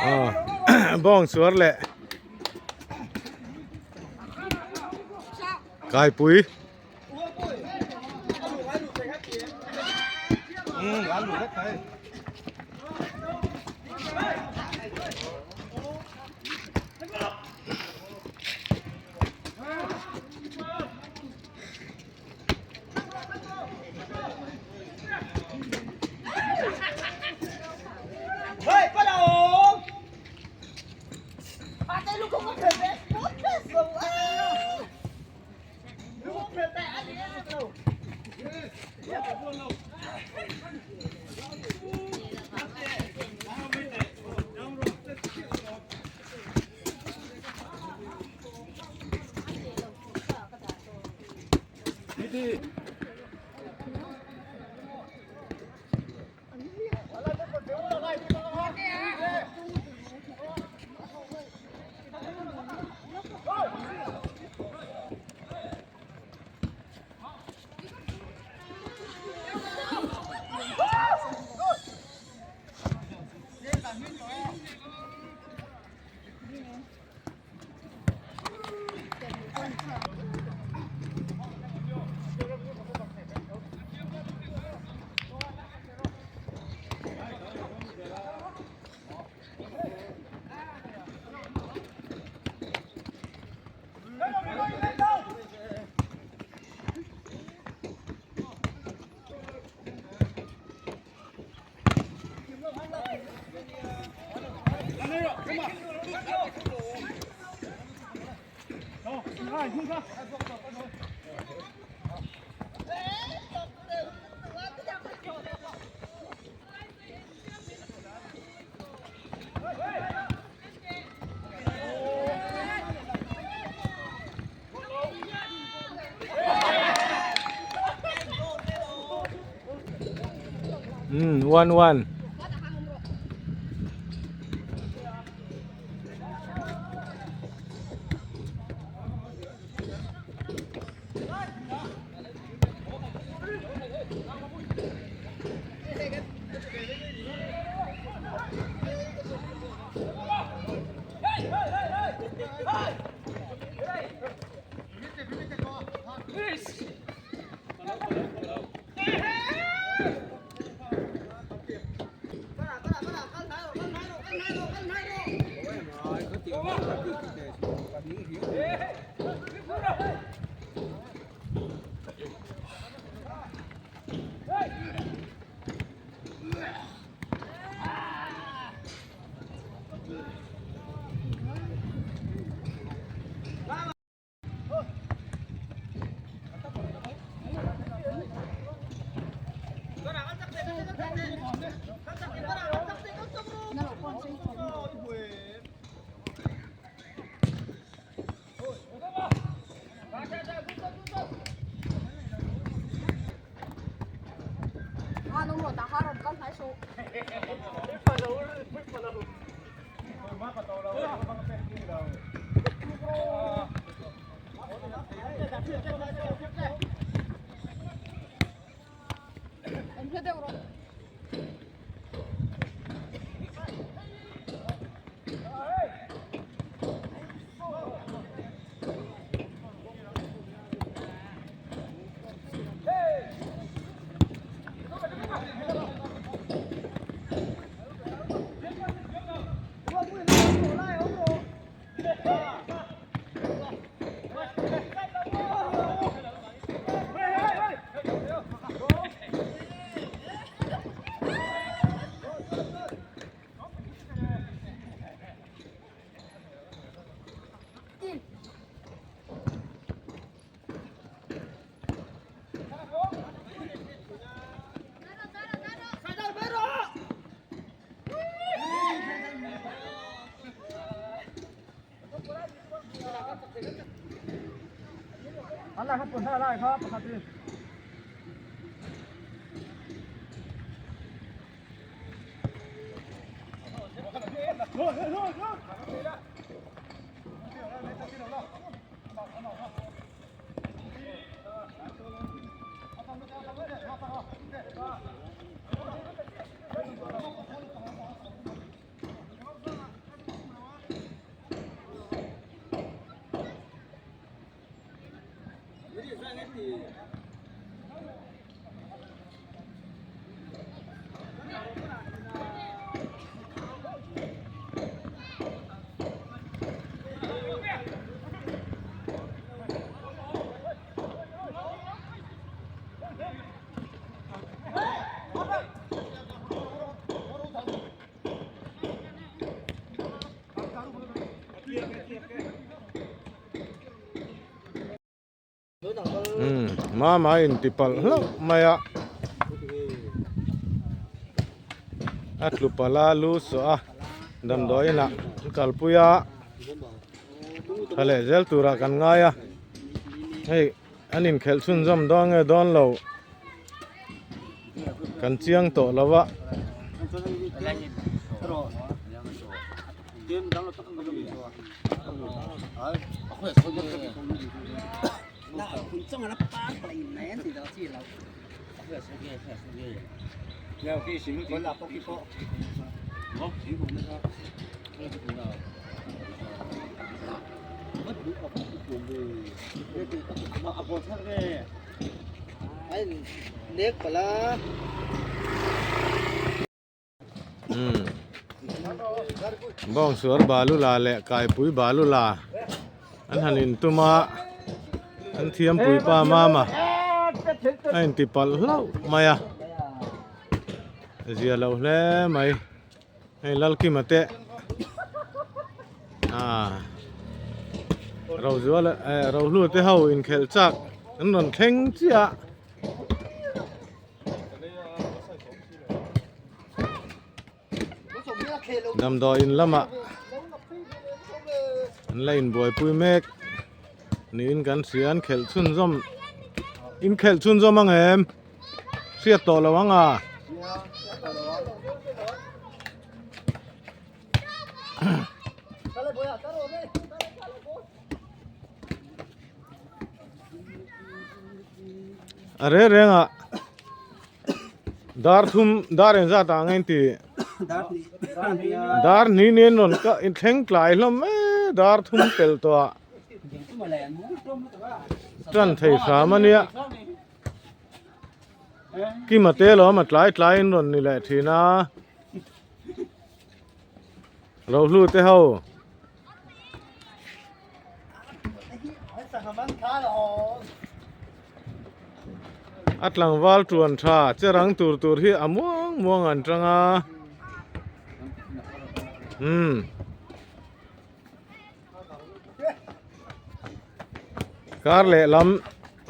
Ah bawng suar leh kaipui. 1-1. Umm mama a inti palh hlauh mai a a tlu palh a lu sawh a damdawi inah an kalpui a tha leh zel turah kan ngai a hei an inkhelh chhunzawm dawn nge dawn lo kan chiang tawh lo a. Bawng suar balu la leh kaipui balu la an han intum a an thiampui pa mama a inti palh hlauh mai a zia lo hle mai hei Lalkima te ah Rozuala eh Rohlua te ho inkhelh chak an rawn thleng chiah a. Damdawiin lamah an la inbuaipui mek niin kan hria an khelh chhunzawm in khelh chhunzawm ang em hriat tawh lo ang a. A reng reng ah dar thum dar engzat ah ang inti dar hnih ni an rawn kah in thleng tlai hlawm e dar thum pel tawh ah tan thei hram ania kima te lawm a tlai tlai in rawn ni leh thin a rohlu te ho. A tlangval tuan tha che rang tur tur hi a muang muang an tang a umm kar lehlam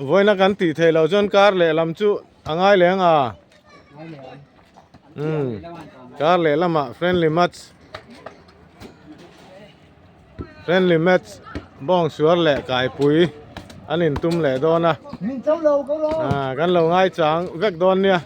vawiina kan tih theih loh chuan kar lehlam chu a ngai leh ang a umm kar lehlamah friendly match. Friendly match bawng suar leh kaipui an intum leh dawn a ah kan lo ngaichang vek dawn nia.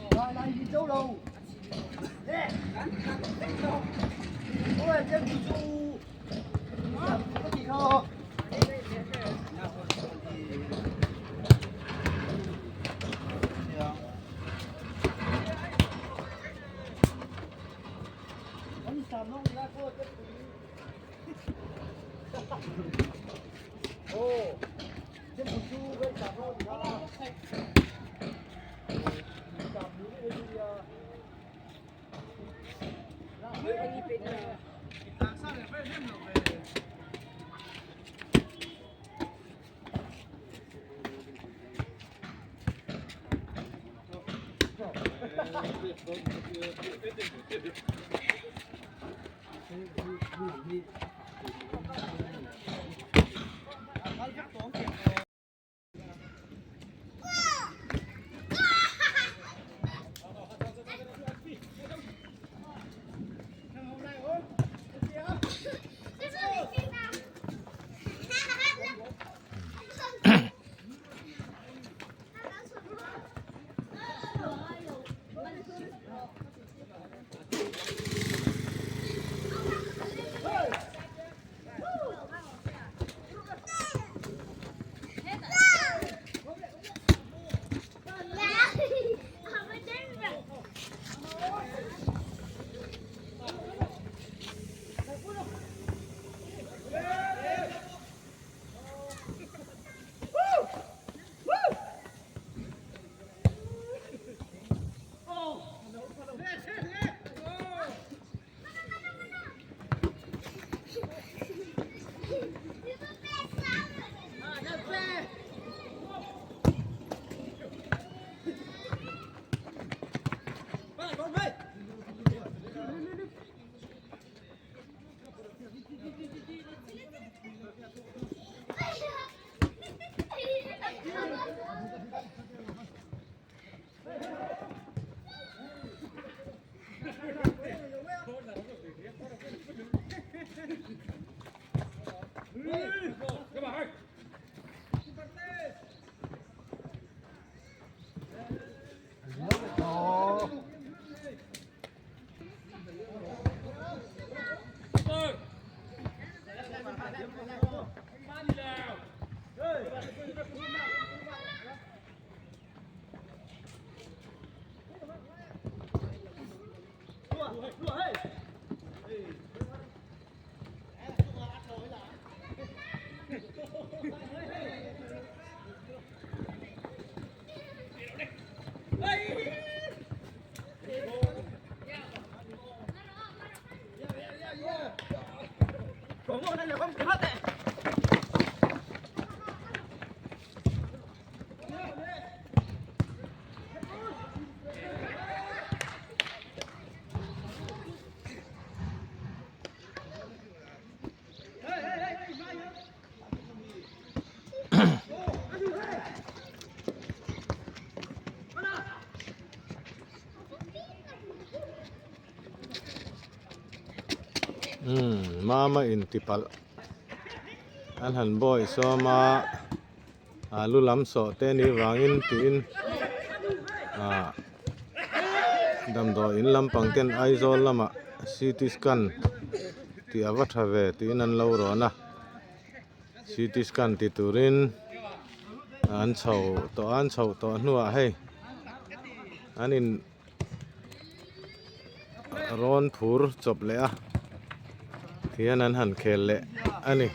Umm mama inti palh an han bawi sawm a alu lam sawh te ni vangin tiin ah damdawi in lampang ten Aizawl lamah ct scan tih a va tha ve tiin an lo rawn a ct scan ti turin an chho tawh a an chhoh tawh hnuah hei an in rawn phur chawp leh a tihian an han khel leh a ni.